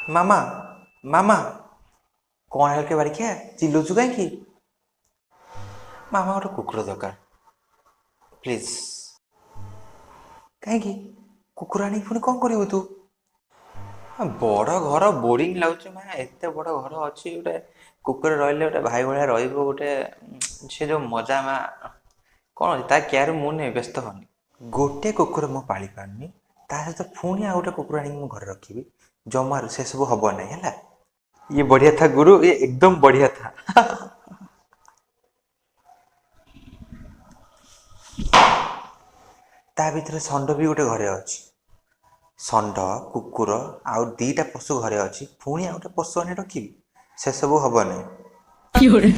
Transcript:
ମାମା, ମାମା। କ'ଣ ହେଲା କି ବାରିଖିଆ, ଚିଲଉଛୁ କାହିଁକି? ମାମା, ଗୋଟେ କୁକୁର ଦରକାର, ପ୍ଲିଜ୍। କାହିଁକି? କୁକୁର ଆଣିକି ପୁଣି କ'ଣ କରିବୁ ତୁ? ବଡ଼ ଘର, ବୋରିଂ ଲାଗୁଛି ମା। ଏତେ ବଡ଼ ଘର ଅଛି, ଗୋଟେ କୁକୁର ରହିଲେ ଗୋଟେ ଭାଇ ଭଳିଆ ରହିବ ଗୋଟେ, ସେ ଯେଉଁ ମଜା ମା। କ'ଣ ଅଛି ତା କେୟାର ମୁଁ ନେବି, ବ୍ୟସ୍ତ ହନି। ଗୋଟେ କୁକୁର ମୁଁ ପାଳି ପାରୁନି, ତା ସହିତ ପୁଣି ଆଉ ଗୋଟେ କୁକୁର ଆଣିକି ମୁଁ ଘରେ ରଖିବି? ଜମାରୁ ସେସବୁ ହବ ନାହିଁ, ହେଲା। ଇଏ ବଢ଼ିଆ ଥା ଗୁରୁ, ଇଏ ଏକଦମ ବଢ଼ିଆ ଥା। ତା ଭିତରେ ଷଣ୍ଢ ବି ଗୋଟେ ଘରେ ଅଛି। ଷଣ୍ଢ, କୁକୁର ଆଉ 2ଟା ପଶୁ ଘରେ ଅଛି, ପୁଣି ଆଉ ଗୋଟେ ପଶୁ ଆଣି ରଖିବି? ସେସବୁ ହବ ନାହିଁ। 有人。